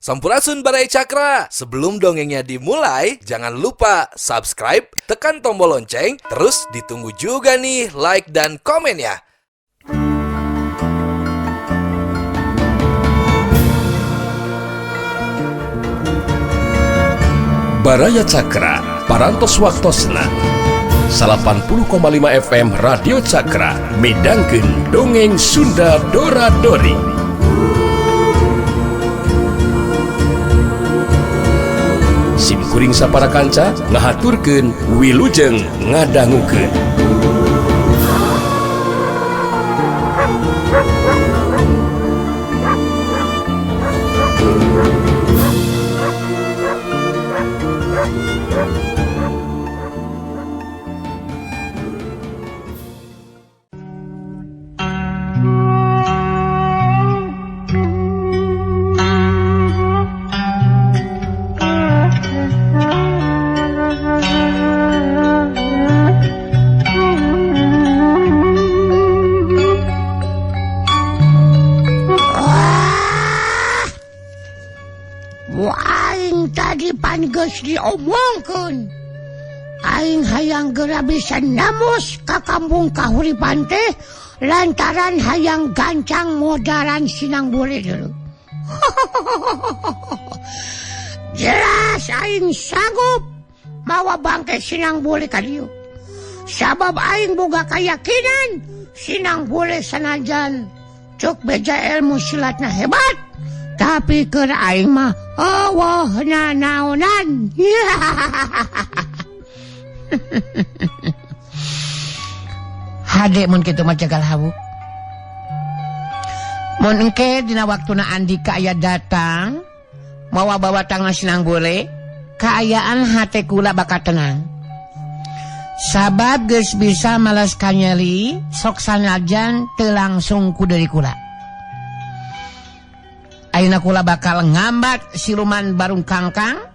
Sampurasun Baraya Cakra. Sebelum dongengnya dimulai, jangan lupa subscribe, tekan tombol lonceng, terus ditunggu juga nih like dan komennya. Baraya Cakra, Parantos Waktosna 80,5 FM Radio Cakra midangkeun dongeng Sunda Dora Dori. Sim kuring sapara kanca ngahaturkeun wilujeng ngadangukeun. Diomongkeun aing hayang geura bisa namos ka kampung Kahuripan teh lantaran hayang gancang modaran sinang bule dulu. Jelas aing sanggup mawa bangke sinang bule ka dieu. Sabab aing boga keyakinan sinang bule sanajan cuk beja ilmu silatna hebat, tapi keur aing mah eueuh nanaonan. Hade mun kitu mah Jagal Hawuk. Mun engke dina waktuna Andika aya datang mawa bawa tangna sinang bule, kaayaan hate kula bakal tenang. Sabab geus bisa malas kanyeri sok sanajan teu langsung ku deui kula. Ayeuna kula bakal ngambat siluman barung kangkang,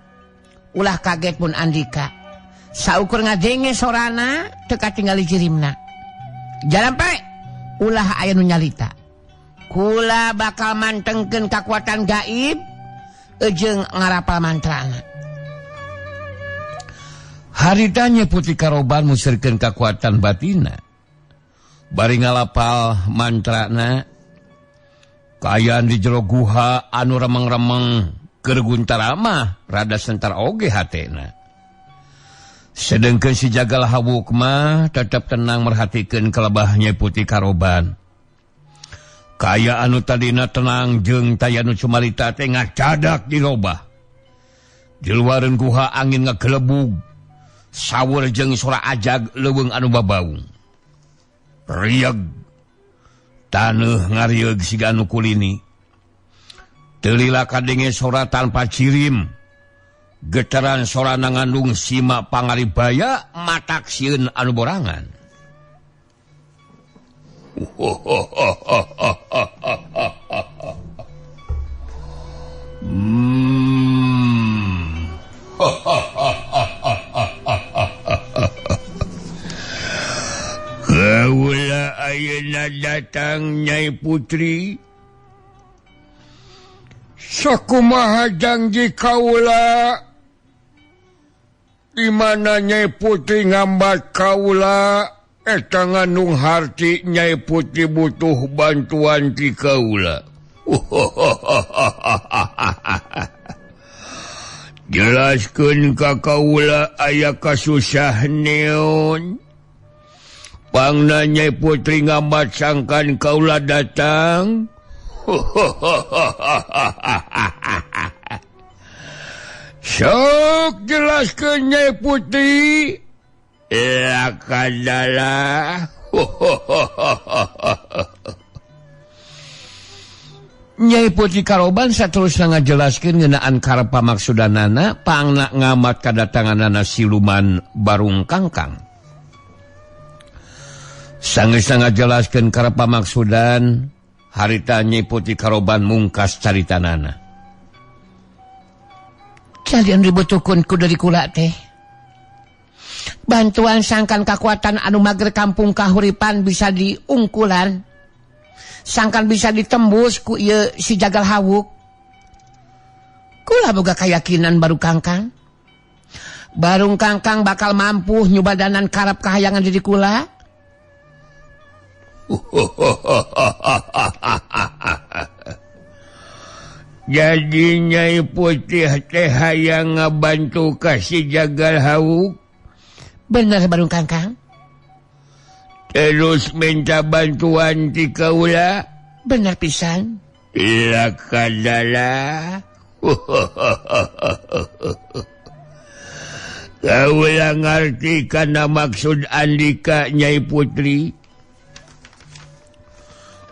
ulah kaget pun Andika. Saukur ngadenge sorana teu katingali jirimna. Jalan ulah aya nu nyalita. Kula bakal mantengkeun kakuatan gaib jeung ngarapal mantrana. Harita Nyi Putri Karoban musirkeun kakuatan batina. Bari ngalapal mantrana. Kaayaan di jero guha anu remeng-remeng keur guntara mah rada sentar oge hatena. Sedengkeun si Jagal Hawuk mah tetep tenang merhatikeun kelebah Nyai Putri Karoban. Kaayaan anu tadina tenang jeung taya nu cumarita teh ngacadak dirobah. Di luareun guha angin ngagelebug, sawur jeung sora ajag leuweung anu babaung. Rieg taneuh ngarieug siga anu kulini. Teu lila kadenge sora tanpa cirim. Getaran sora ngandung sima pangaribaya matak sieun anu borangan. Kaula ayeuna datang Nyai Putri. Sakumaha janji kaula? Di mana Nyai Putri ngambat kaula? Eta ngandung harti Nyai Putri butuh bantuan ti kaula. Jelaskeun ka kaula aya kasusah neon. Pangna Nyai Putri ngambat sangkan kaula datang. Sok jelaskeun Nyai Putri. Lakadalah. Nyai Putri Karoban saterusna ngajelaskeun ngeunaan karep pamaksudanana pangna ngamat kadatanganana siluman barung kangkang. Sanggeus ngajelaskeun karep pamaksudan, harita Nyai Putri Karoban mungkas caritanana. Kalian dibutuhkeun ku deui kula teh. Bantuan sangkan kakuatan anu mager kampung Kahuripan bisa diungkulan. Sangkan bisa ditembus ku ieu si Jagal Hawuk. Kula boga kayakinan baru kangkang. Barung kangkang bakal mampu nyubadanan karep kahayangan diri kula. Jadi Nyai Putih teh hayang ngabantu ka si Jagal Hawuk. Bener barung kangkang. Terus minta bantuan ti kaula. Bener pisan. Lakadala. Kaula ngarti kana maksud Andika Nyai Putri.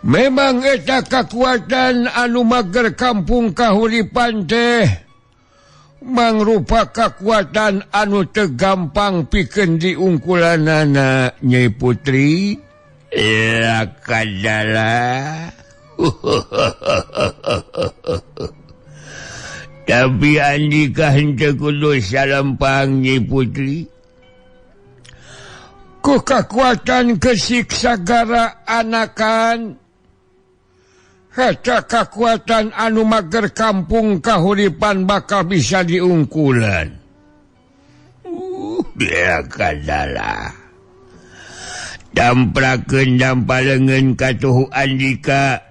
Memang eta kakuatan anu mager kampung Kahuripan teh mangrupa kakuatan anu teu gampang pikeun diungkulanana Nyai Putri. Lakadala. Tapi Andika henteu kudu salempang Nyai Putri. Ku kakuatan kesik sagara anakan eta kakuatan anu mager kampung Kahuripan bakal bisa diungkulan. Lakadala. Damprakeun dampaleungeun katuhu Andika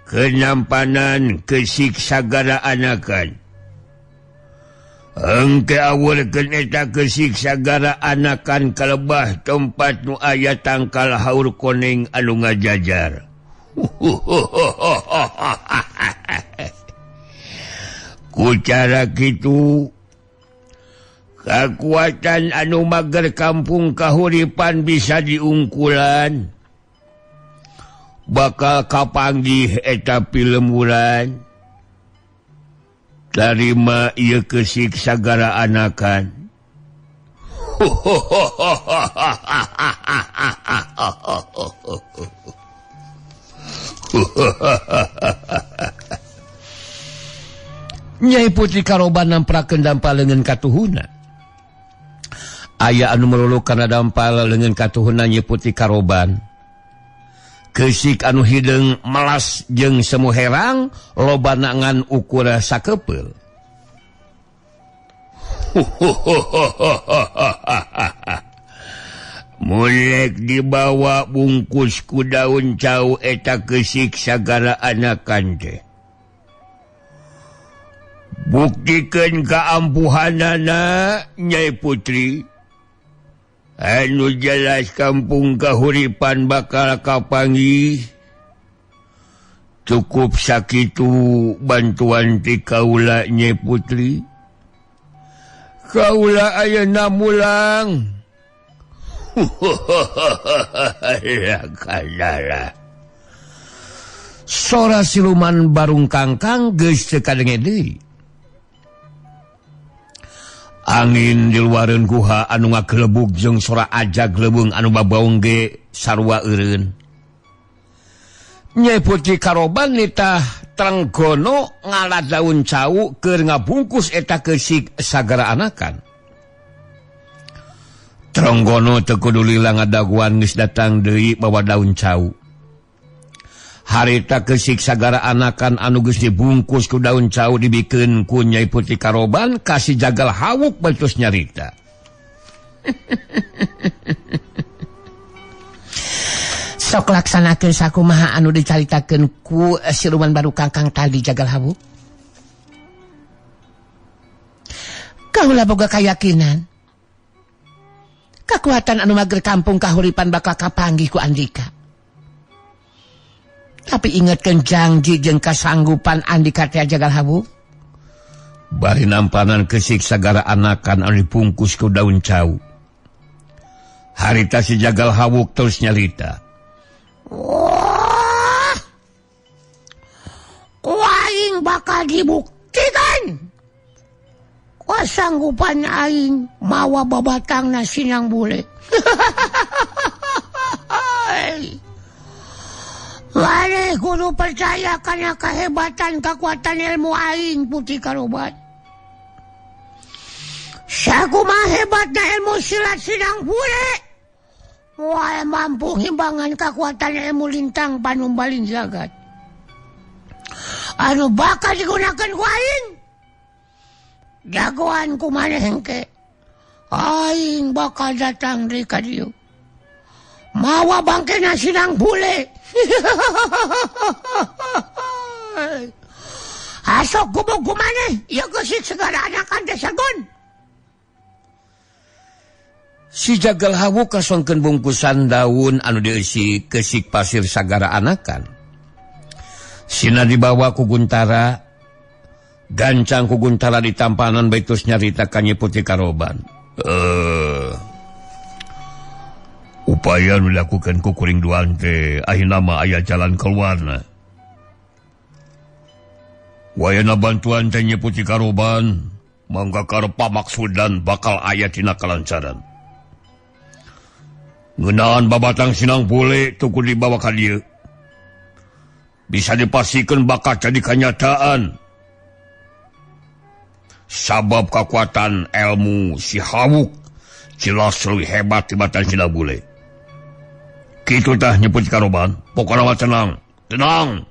kenampanan kesik sagara anakan. Engke awurkeun eta kesik sagara anakan kalebah tempat nu aya tangkal haur koneng anu ngajajar. Ku cara kitu kakuatan anu mager kampung Kahuripan bisa diungkulan. Bakal kapanggih eta pilemuran. Tarima ieu kesik sagara anakan. Nyai Putri Karoban namprakeun dampal leungeun katuhuna. Aya anu melulu kana dampal leungeun katuhuna Nyai Putri Karoban. Kesik anu hideung melas jeung semu herang lobana ngan ukur sakepeul. Mulek dibawa bungkus ku daun cau eta kesik sagara anakan teh. Buktikeun kaampuhanana Nyai Putri. Anu jelas kampung Kahuripan bakal kapanggih. Cukup sakitu bantuan ti kaula Nyai Putri. Kaula ayeuna mulang. Sora siluman barung kangkang geus teu kadenge deui. Angin di luareun guha anu ngagelebug jeung sora ajag leuweung anu babaung ge sarua eureun. Nyai Putri Karoban nitah Trenggono ngala daun cau keur ngabungkus eta kesik sagara anakan. Trenggono teu kudu lila ngadaguan geus datang deui bawa daun cau. Harita kesik sagara anakan anu geus dibungkus ku daun cau dibikeun ku Nyai Putri Karoban ka si Jagal Hawuk bantos nyarita. Sok laksanakeun sakumaha anu dicaritakeun ku siluman baru kangkang tadi Jagal Hawuk. Kaula boga kayakinan kakuatan anu mager kampung Kahuripan bakal kapanggih ku Andika. Tapi ingetkeun janji jeung kasanggupan Andika teh Jagal Hawuk. Bari nampanan kesik sagara anakan anu dibungkus ku daun cau. Harita si Jagal Hawuk terus nyarita. Wah, ku aing bakal dibuktikan kasanggupan aing mawa babatangna sinang bule. Maneh kudu percaya kana kehebatan kekuatan ilmu aing Putri Karoban. Sakumaha hebatna ilmu silat sinang bule, moal mampu himbangan kekuatan ilmu lintang panumbalin jagat. Anu bakal digunakan ku aing Jagoan ku maneh hengke. Aing bakal datang deui ka dieu. Mawa bangkena Sinang Bule. Asok gubuk ku maneh, ieu geusik segala anakan teh Sargon. Si Jagal Hawu kasongkeun bungkusan daun anu dieusi keusik pasir sagara anakan. Sina dibawa ku Guntara, gancang ku Guntara ditampanan baitus nyarita ka Nyi Putri Karoban. Upaya nu dilakukeun ku kuring duaan teh ayeuna mah aya jalan keluarna. Wayana bantuan teh Nyi Putri Karoban, mangga karep pamaksudan bakal aya tina kalancaran. Ngeunaan babatang Sinang Bule tuku dibawa ka dieu. Bisa dipastikan bakal jadi kenyataan. Sabab kekuatan ilmu si Hawuk jelas lebih hebat tibatan Sinang Bule. Kitu tah Nyi Putri Karoban, pokona mah tenang, tenang.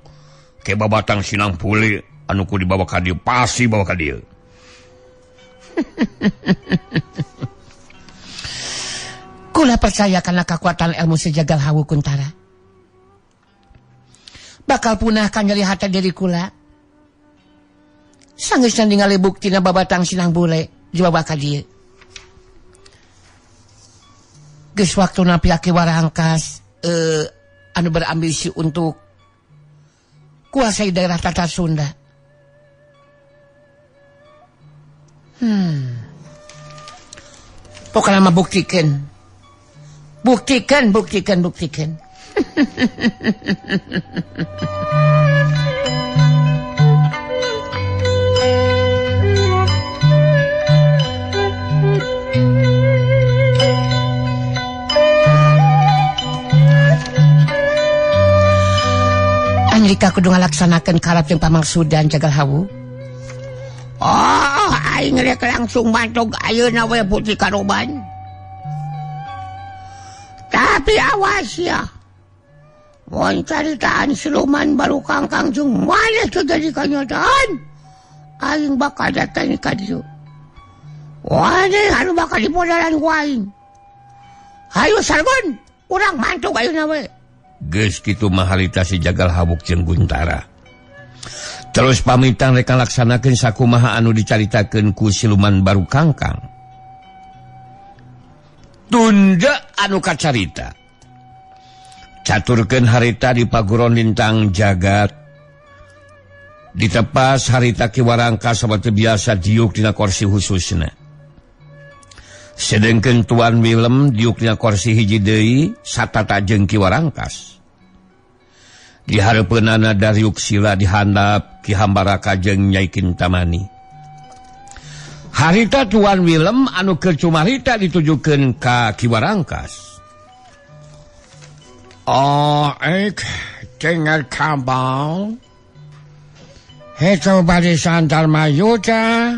Ke babatang Sinang Bule anu ku dibawa ka dieu pasti bawa ka dieu. Kula percaya karena kekuatan ilmu si Jagal Hawu Kuntara. Bakal punahkan nyeri hati diri kula. Sanggeusna ningali buktina babatang Sinang Bule dibawa ka dieu. Geus waktuna pihak Ki Warangkas anu berambisi untuk kuasai daerah Tatar Sunda. Pokoknya mah buktikan. Buktikan, buktikan, buktikan. Andika kudu ngalaksanakeun karep jeung pamangsudan Jagal Hawu. Oh, aing rek langsung mantog ayeuna we Putri Karoban. Tapi awas ya. Mun caritaan siluman baru kangkang jeung maneh teu jadi kanyataan. Aing bakal datang ka dieu. Waneh anu bakal dipodaran ku aing. Hayu Sargon, urang mantog ayeuna we. Geus kitu mah harita si Jagal Hawuk jeung Guntara. Terus pamitan rek ngalaksanakeun sakumaha anu dicaritakeun ku siluman baru kangkang. Tunda anu kacarita. Caturkeun harita di paguron lintang jagat. Ditepas harita Ki Warangkas saperti biasa diuk dina kursi khususna. Sedengkeun Tuan Willem diuk dina kursi hiji deui satata jeung Ki Warangkas. Di hareupeunana Dariuk Sila dihandap Ki Hambaraka jeung Nyai Kintamani. Harita Tuan Willem anu keur cumarita ditujukeun ka Ki Warangkas. Oh, ik dengar kabar. Itu barisan Dharmayuda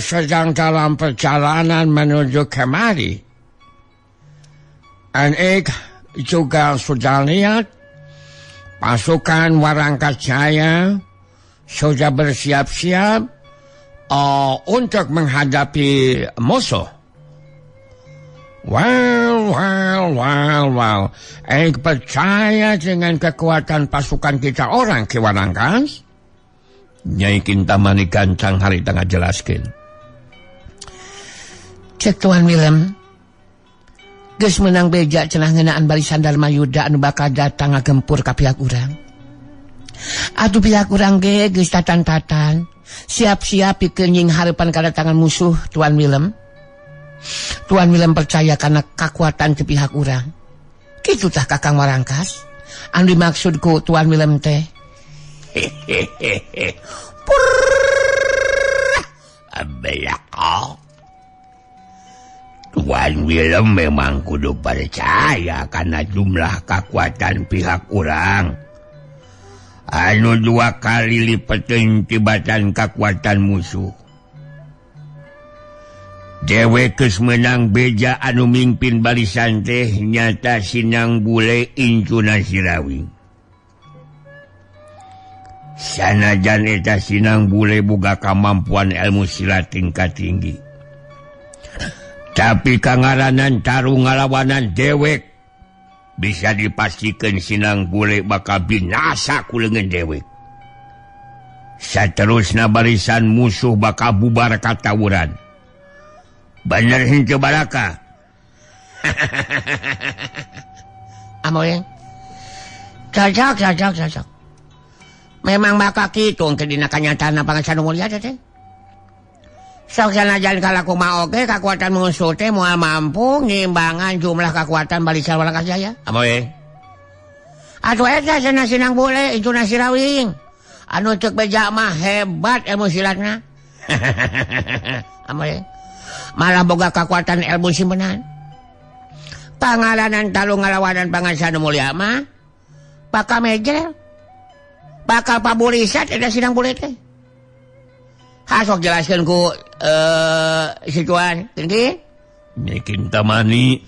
sedang dalam perjalanan menuju kemari. Dan ik juga sudah lihat pasukan Warangkas Jaya sudah bersiap-siap untuk menghadapi musuh. Well, well, well, well. Ik percaya dengan kekuatan pasukan kita orang Ki Warangkas. Nyai Kintamani gancang harita ngajelaskeun. Cek Tuan Willem, geus menang beja cenah ngeunaan barisan Dharmayuda anu bakal datang ngagempur ka pihak urang. Atuh pihak urang ge geus tatan-tatan, siap-siap pikeun nying hareupan kadatangan musuh Tuan Willem. Tuan Willem percaya karena kekuatan ti pihak urang. Kitu tah Kakang Warangkas anu dimaksud ku Tuan Willem teh. Hehehe. Tuan Willem memang kudu percaya karena jumlah kekuatan pihak urang anu 2 kali lipeteun tibatan kekuatan musuh. Dewek geus menang beja anu mimpin barisan teh nyata Sinang Bule incuna Sirawing. Sanajan eta Sinang Bule boga kamampuan ilmu silat tingkat tinggi. Tapi kangaranan tarung ngalawanan dewek bisa dipastikan Sinang Bule bakal binasa ku leungeun dewek. Saterusna barisan musuh bakal bubar katawuran. Bener henteu Baraka? Amoy. Cocok, cocok, cocok. Memang bakal kitu engke dina kanyataan Pangaksana Mulya teh. Sok sanajan kalaku mah oge kakuatan musuh teh moal mampu ngimbangan jumlah kakuatan barisan Walangkas Jaya. Amoy. Atuh eta cenah Sinang Bule incuna Sirawing. Anu ceuk beja mah hebat ilmu silatna. Amoy. Malah boga kakuatan ilmu simpenan. Pangalanan talung ngalawanan Pangaksana Mulya mah bakal mejel. Bakal paburisat eta Sinang Bule teh. Hasok jelaskeun ku si Tuan Tinggi. Nyi Kintamani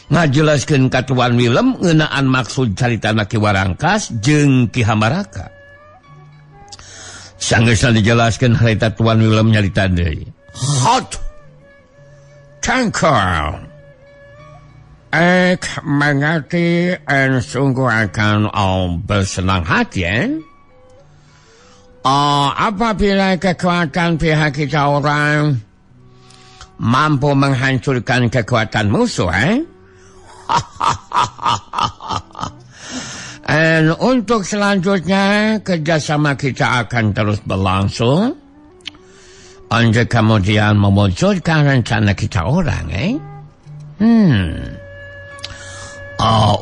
ngajelaskeun ka Tuan Willem ngeunaan maksud caritana Ki Warangkas jeung Ki Hamaraka. Sanggeusna dijelaskeun harita Tuan Willem nyarita deui. Hot. Tangkal. Ek mengerti en sungguh akan bersenang hati eh? Apabila kekuatan pihak kita orang mampu menghancurkan kekuatan musuh, eh? And untuk selanjutnya kerjasama kita akan terus berlangsung untuk kemudian mewujudkan rencana kita orang, eh?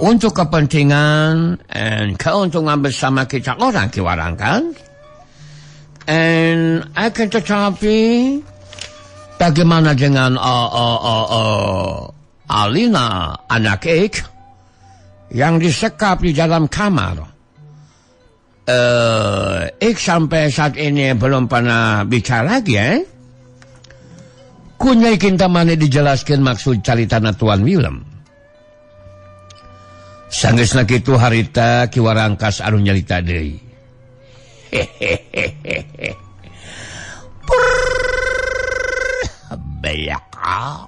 Untuk kepentingan dan keuntungan bersama kita orang Ki Warangkas. And akan tetapi bagaimana dengan Alina anak Ik yang disekap di dalam kamar? Ik sampai saat ini belum pernah bicara lagi, eh? Ku Nyai Kintamani dijelaskan maksud caritana Tuan Willem. Sanggeusna kitu harita Ki Warangkas anu nyarita deui. Hehehehe. Belaka.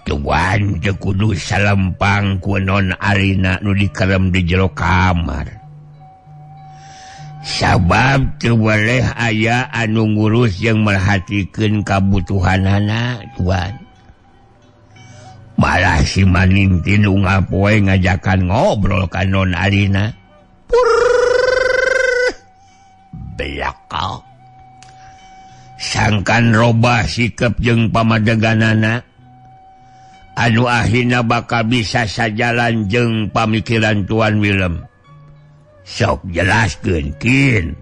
Tuan teu kudu salempang ku non Alina nu dikerem di jero kamar. Sabab teu boleh aya anu ngurus jeung merhatikeun kabutuhanana tuan. Malah si Manintin unggal poe ngajakan ngobrol ka non Alina. Belaka. Sangkan robah sikap jeung pamadeganana anu akhirna bakal bisa sajalan jeung pamikiran Tuan Willem. Sok jelaskeun kin.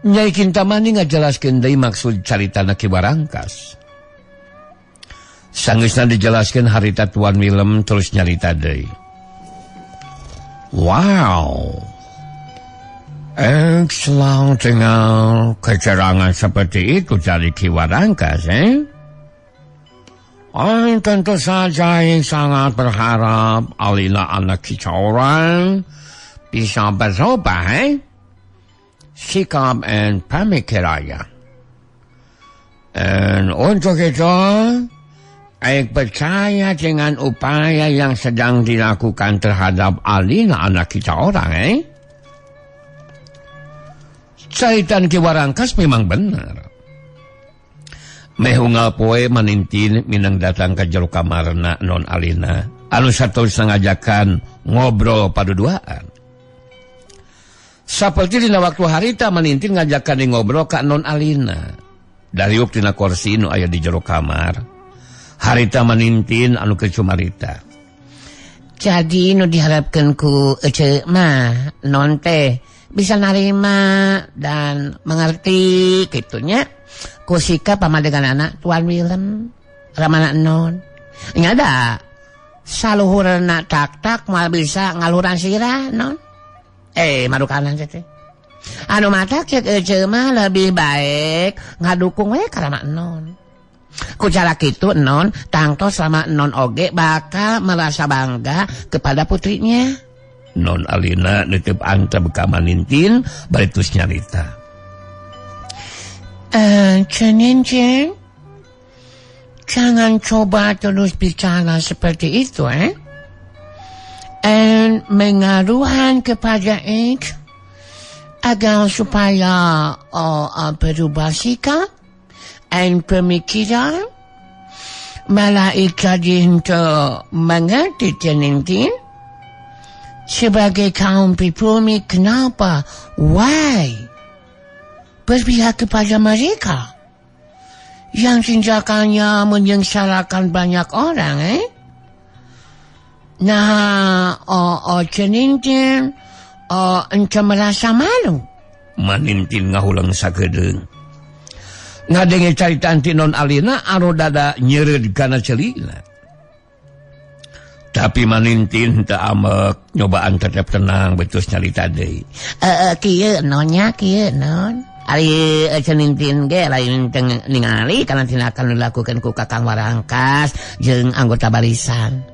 Nyai Kintamani ngajelaskeun deui maksud caritana Ki Warangkas. Sanggeusna dijelaskeun harita Tuan Willem terus nyarita deui. Wow. Selalu dengan keterangan seperti itu dari Ki Warangkas, eh? Tentu saja yang sangat berharap Alina anak kita orang bisa berubah, eh? Sikap dan pemikirannya. Dan untuk itu, saya percaya dengan upaya yang sedang dilakukan terhadap Alina anak kita orang, eh? Caitan Ki Warangkas memang benar. Meh unggal poe Manintin minang datang ke jero kamarna non Alina anu saterusna ngajakan ngobrol paduduaan. Saperti dina waktu harita Manintin ngajakan ngobrol ka non Alina. Dariuk dina kursi nu aya di jero kamar. Harita Manintin anu keur cumarita. Jadi nu diharapkeun ku ece mah non teh bisa narima dan mengerti gitunya ku sikap pamadegan anak Tuan Willem ramana non nya da saluhurna tak-tak moal bisa ngaluran sirah non marukanan teh anu matak ceuk ece mah lebih baik ngadukung we ka rama non ku cara kitu non tangtos sama non oge bakal merasa bangga kepada putrinya. Non Alina nitip antep ka Manintin bari terus nyarita. Cenintin, jangan coba terus bicara seperti itu, eh? And mengaruhan kepada ik agar supaya berubah sikap and pemikiran, malah ik jadi untuk mengerti Cenintin. Sebagai kaum pribumi, kenapa? Why? Berpihak kepada mereka yang tindakannya menyengsarakan banyak orang, eh? Nah, Cenintin, ente merasa malu. Manintin ngahulang sakedeung. Ngadenge carita ti Non Alina anu dada nyeureud kana celina. Tapi Manintin teu amek, nyobaan tetep tenang betus nyarita deui. Kieu nonnya kieu non. Ari Cenintin ge lain teu ningali kana tindakan dilakukan ku Kakang Warangkas jeung anggota barisan.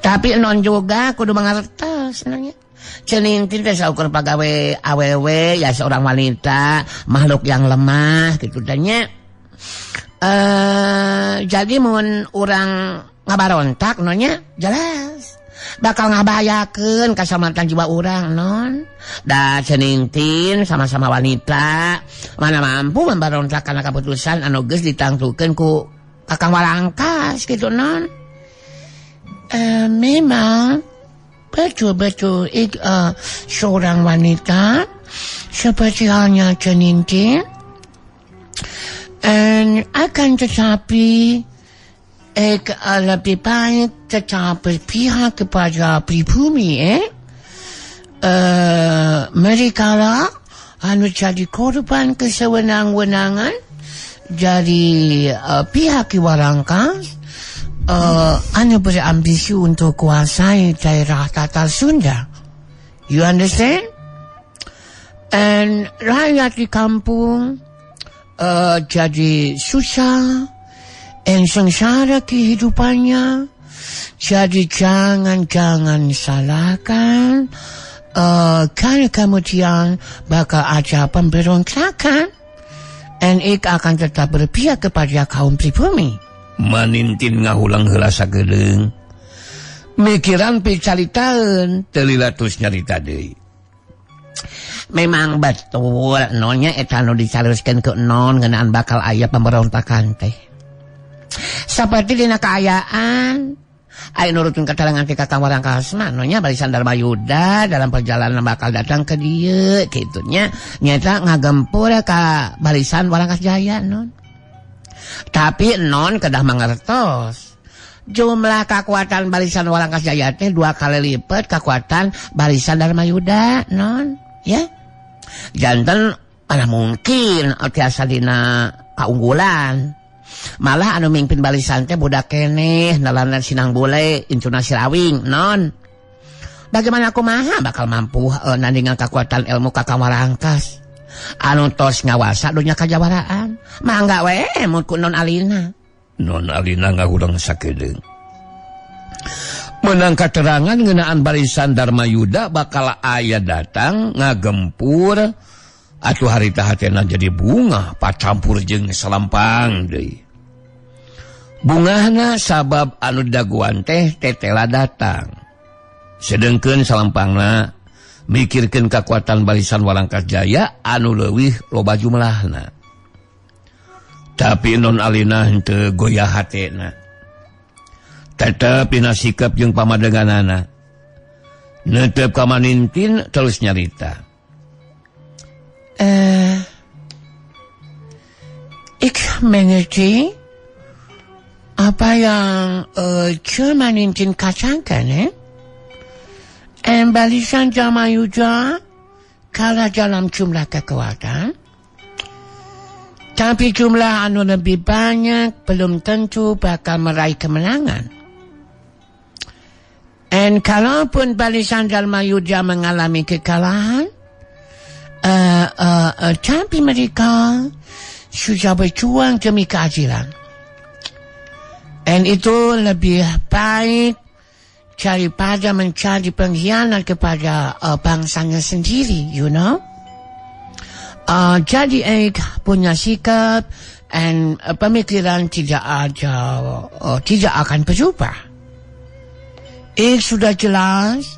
Tapi non juga kudu mangartos nonnya. Cenintin teh saukur pagawe awewe ya seorang wanita, makhluk yang lemah gitu teh nya. Jadi mun urang ngabarontak nonnya jelas bakal ngabahayakeun kasalamatan jiwa urang non. Da Cenintin sama-sama wanita mana mampu membarontak kana kaputusan anu geus ditangtukeun ku Kakang Warangkas gitu non. Memang betul-betul seorang wanita seperti halnya Cenintin, and akan tetapi lebih baik tetap berpihak kepada pribumi, eh? Mereka lah anu jadi korban kesewenang-wenangan dari pihak Ki Warangkas, anu berambisi untuk kuasai daerah Tatar Sunda. You understand? And rakyat di kampung jadi susah and sengsara kehidupannya. Jadi jangan-jangan salahkan karena kemudian bakal ada pemberontakan and ik akan tetap berpihak kepada kaum pribumi. Manintin ngahulang heula sagedeung. Mikiran picaritaeun teu lila terus nyarita deui. Memang betul nonnya eta nu dicaroskeun ke non ngeunaan bakal aya pemberontakan teh. Seperti dina kaayaan aya nurutkeun keterangan ti Kakang Warangkas mah nonya barisan Darmayuda dalam perjalanan bakal datang ke dieu kitu nya nyata ngagempur ka barisan Warangkas Jaya non. Tapi non kedah mangertos jumlah kekuatan barisan Warangkas Jaya teh 2 kali lipat kekuatan barisan Darmayuda non ya. Janten mana mungkin tiasa dina kaunggulan. Malah anu mimpin barisan teh budak keneh nalanan Sinang Bule incuna Sirawing non. Bagaimana kumaha bakal mampu nandingan kekuatan ilmu Kakang Warangkas anu tos ngawasa dunya kajawaraan. Mangga we mun ku Non Alina. Non Alina ngahurang sakedeung. Menang keterangan ngeunaan barisan Darmayuda bakal aya datang ngagempur atuh harita hatena jadi bunga pacampur jeung salampang deui. Bungahna sabab anu daguan teh tetela datang. Sedengkeun salampangna mikirkeun kakuatan barisan Warangkas Jaya anu leuwih loba jumlahna. Tapi Non Alina henteu goyah hatena. Tetep dina sikap jeung pamadeganana. Netep ka Manintin terus nyarita. Ik mengerti apa yang Manintin katakan, eh? And barisan Darmayuda kalah dalam jumlah kekuatan, tapi jumlah anu lebih banyak belum tentu bakal meraih kemenangan. And kalaupun barisan Darmayuda mengalami kekalahan, tapi mereka sudah berjuang demi keadilan. And itu lebih baik daripada menjadi pengkhianat kepada bangsanya sendiri, you know. Jadi ik punya sikap and pemikiran tidak ada, tidak akan berubah. Ik sudah jelas,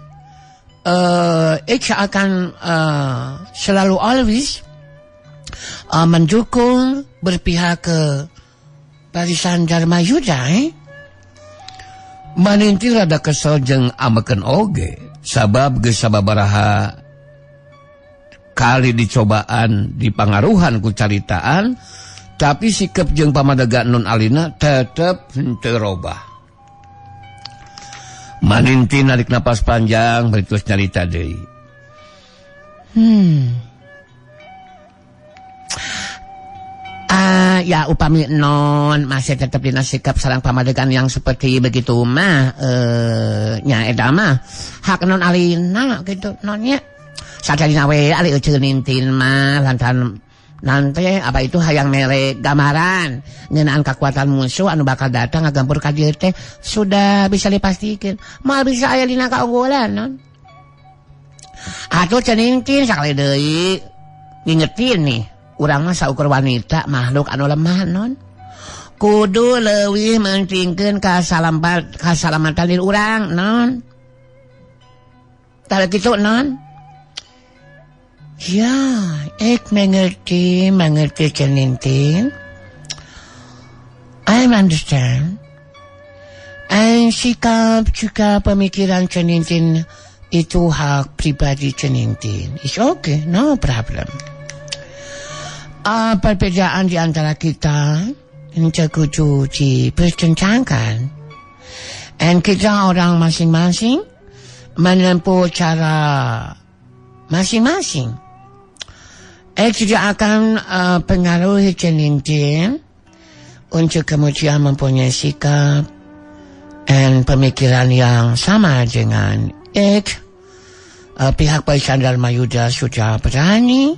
ik akan selalu always mendukung berpihak ke barisan Dharma Yuda. Maninti rada kesel jeung ameken oge sabab geus sababaraha kali dicobaan dipangaruhan ku caritaan, tapi sikap jeung pamadegan Nun Alina tetep henteu robah. Maninti narik napas panjang berterus nyarita deui. Ya upami non masih tetap dina sikap sareng pamadegan yang seperti begitu mah, nya eta mah hak Non Alina gitu nonnya. Sadayana we ali euceun nintin mah lantaran nanti apa itu hayang mere gambaran ngeunaan kekuatan musuh anu bakal datang ngagempur ka dieu teh sudah bisa dipastikan moal bisa aya dina kaunggulan non. Atuh cenintin sakali deui ngingetin nih, urang mah saukur wanita makhluk anu lemah non, kudu leuwih mentingkeun kasalamatan diri urang non. Tah kitu non. Ya, ik mengerti cenintin. I understand. And sikap juga pemikiran cenintin itu hak pribadi cenintin. It's okay, no problem. Perbedaan di antara kita kudu dipertentangkan. And kita orang masing-masing menempuh cara masing-masing. Tidak akan pengaruhi cenintin untuk kemudian mempunyai sikap dan pemikiran yang sama dengan ik. Pihak Barisan Dharma Yuda sudah berani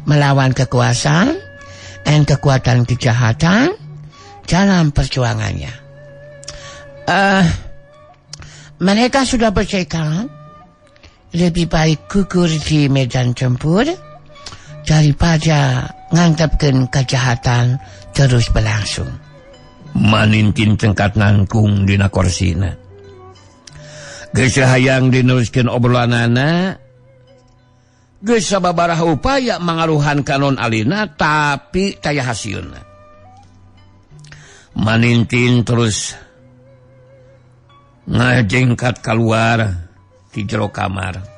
melawan kekuasaan dan kekuatan kejahatan dalam perjuangannya. Mereka sudah bertekad lebih baik gugur di medan tempur daripada ngantepkeun kejahatan terus berlangsung. Manintin cengkat nangkung dina korsina. Geus hayang dineruskeun obrolanana, geus sababaraha upaya mangaruhan ka Non Alina tapi taya hasilna. Manintin terus ngajengkat keluar di jero kamar.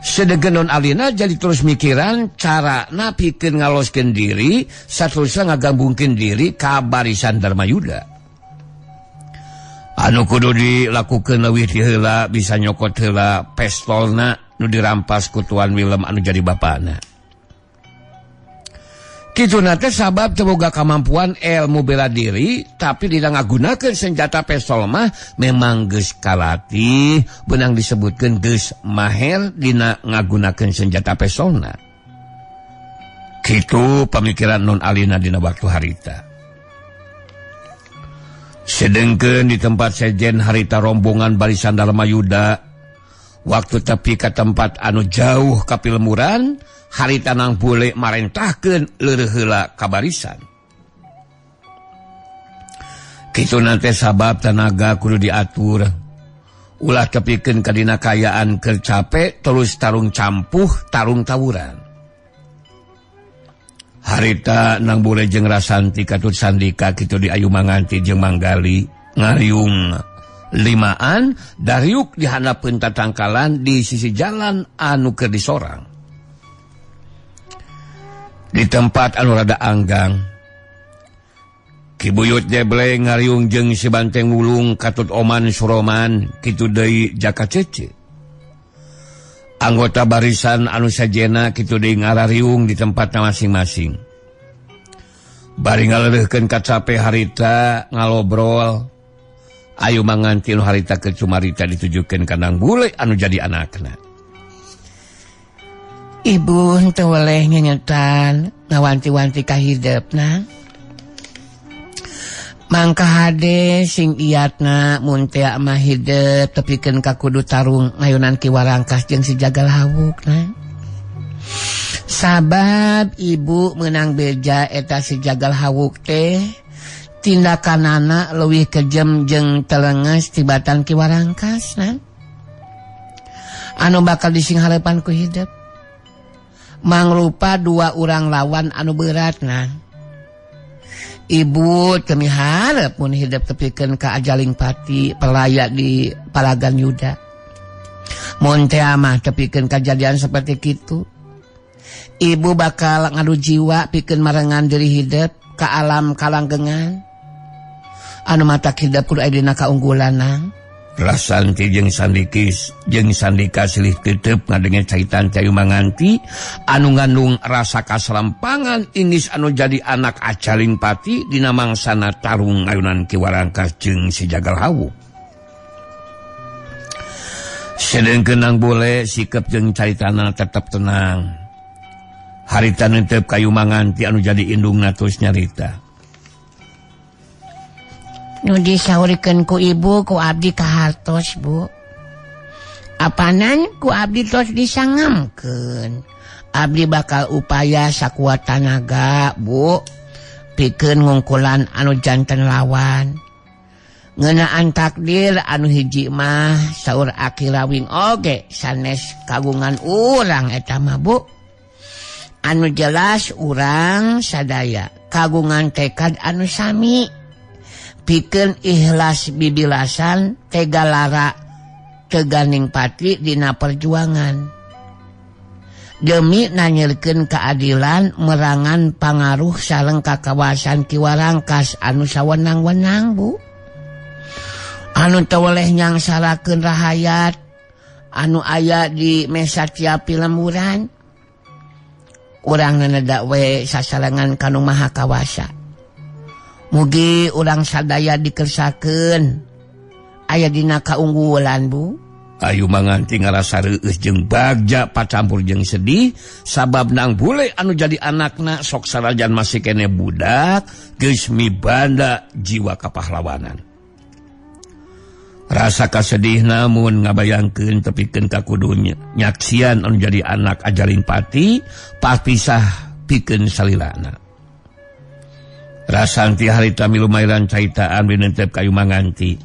Sedengkeun Non Alina jadi terus mikiran cara pikeun ngaloskeun diri saterusna ngagabungkeun diri ka barisan Dharma Yuda. Anu kudu dilakukeun leuwih ti heula bisa nyokot heula pestolna nu dirampas ku Tuan Willem anu jadi bapana. Kituna teh sabab teu boga kamampuan ilmu bela diri, tapi dina ngagunakeun senjata pestol mah memang geus kalatih, beunang disebutkeun geus maher dina ngagunakeun senjata pestolna. Kitu pamikiran Non Alina dina waktu harita. Sedengkeun di tempat sejen harita rombongan barisan Dharma Yuda waktu tepi ka tempat anu jauh ka pilemuran, harita nang bule marentahkeun leureun heula ka barisan. Kitu nate sabab tanaga kudu diatur. Ulah tepikeun ka dina kaayaan keur cape terus tarung campuh tarung tawuran. Harita nang bule jeung Rasanti katut Sandika kitu di ayu manganti jeung Manggali ngariung limaan dariuk di handapeun tatangkalan di sisi jalan anu keur disorang. Di tempat anu rada anggang, Ki Buyut Jeble ngariung jeung si Banteng Wulung katut Oman Suroman kitu deui Jaka Cece. Anggota barisan anu sajena kitu deui ngarariung di tempatna masing-masing. Bari ngaleureurkeun kacape harita ngalobrol, ayu manganti nu harita keur cumarita ditujukeun ka Nang Bule anu jadi anakna. Ibu henteu weleh nyenyetan ngawanti-wanti ka hideupna. Mangka hade sing iatna mun tea mah hidep tepikeun ka kudu tarung ngayunan Ki Warangkas jeung si Jagal Hawuk na. Sabab ibu menang beja eta si Jagal Hawuk teh tindakanana leuwih kejem jeung telenges tibatan Ki Warangkas na. Anu bakal disingharepan ku hidep. Mangrupa dua urang lawan anu berat na. Ibu teu miharep mun hidep tepikeun ka ajaling pati pelaya di Palagan Yuda. Mun teh mah tepikeun kajadian seperti kitu. Ibu bakal ngadu jiwa pikeun marengan diri hidep ka alam kalanggengan. Anu matak hidep kudu aya dina kaunggulanna. Rasanti jeung Sandikis jeung Sandika silih tetep ngadenge caitan Cayu Manganti anu ngandung rasa kasalampangan ingis anu jadi anak ajaling pati dina mangsana tarung ngayunan Ki Warangkas jeung si Jagal Hawu. Sedengkeun Nang Bule sikep jeung caritana tetep tenang. Harita netep Kayu Manganti anu jadi indungna terus nyarita. Nu disaurikeun ku ibu ku abdi kahartos bu. Apanan ku abdi tos disangamkeun. Abdi bakal upaya sakuat tanaga bu. Pikeun ngungkulan anu janten lawan. Ngeunaan takdir anu hiji mah saur Aki Rawing oge sanes kagungan urang eta mah bu. Anu jelas urang sadaya kagungan tekad anu sami. Pikeun ikhlas bibilasan tega lara teganing pati dina perjuangan demi nanyirkeun keadilan merangan pangaruh sareng ka kawasan Ki Warangkas anu sawenang-wenang bu. Anu teu weleh nyangsarakeun rahayat anu aya di mesa tiap lemburan. Urang nenedak we sasarengan ka nu Maha Kawasa. Mugi urang sadaya dikersakeun aya dina kaunggulan bu. Ayu Manganti ngarasa reueus jeung bagja pacampur jeung sedih sabab Nang Bule anu jadi anakna sok sarajan masih kene budak geus mibanda jiwa kapahlawanan. Rasa kasedih namun ngabayangkeun tepikeun ka kudu nyaksian anu jadi anak ajaling pati papisah pikeun salilana. Rasanti harita milumairan caitaan binentep Kayu Manganti.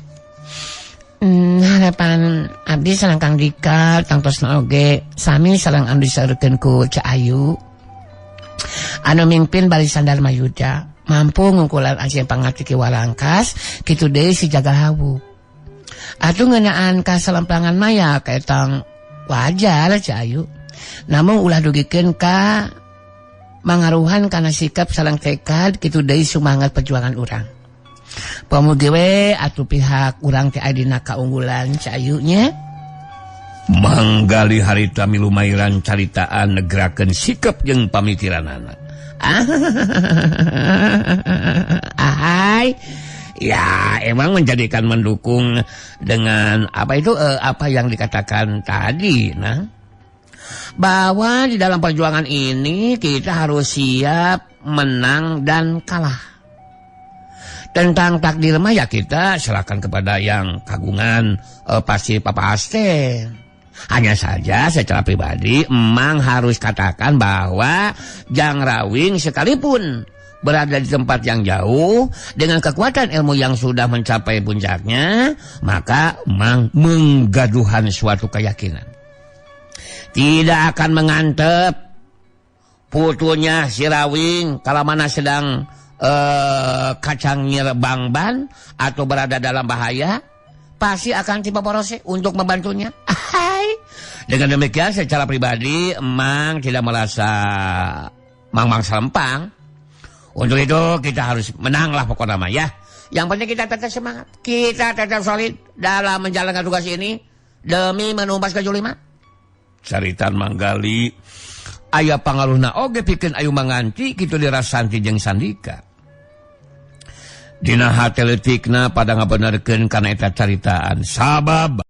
Harapan abdi sareng Kang Dika tangtosna oge sami sareng anu disaurkeun ku Ceu Ayu. Anu mimpin barisan Dharma Yuda mampu ngungkulan anjeun pangarti Ki Warangkas kitu deui si Jagal Hawu. Atuh ngeunaan kasalampangan maya kaetang wajar Ceu Ayu. Namun ulah dugikeun ka mangaruhan kana sikap sareng tekad kitu deui sumangat perjuangan urang. Pamugi we atuh pihak urang teh aya dina kaunggulan Ceu Ayu nya. Manggali harita milumairan caritaan negerakeun sikap jeung pamikiranana. Ahai. Ya, emang menjadikan mendukung dengan apa itu apa yang dikatakan tadi, nah. Bahwa di dalam perjuangan ini kita harus siap menang dan kalah. Tentang takdir mah ya kita serahkan kepada yang kagungan pasti papa aste. Hanya saja secara pribadi emang harus katakan bahwa Jang Rawing sekalipun berada di tempat yang jauh dengan kekuatan ilmu yang sudah mencapai puncaknya, maka emang menggaduhan suatu keyakinan. Tidak akan mengantep putunya si Rawing kalau mana sedang kacang nyirbang-ban atau berada dalam bahaya, pasti akan tiba porose untuk membantunya. Hai. Dengan demikian secara pribadi emang tidak merasa mang-mang selempang. Untuk itu kita harus menanglah pokoknya mah ya. Yang penting kita tetap semangat, kita tetap solid dalam menjalankan tugas ini demi menumpas kejuliman. Caritan Manggali aya pangaruhna oge pikeun Ayu Manganti kitu dirasanti jeung Sandika. Dina hate leutikna pada ngabenerkeun kana eta caritaan sabab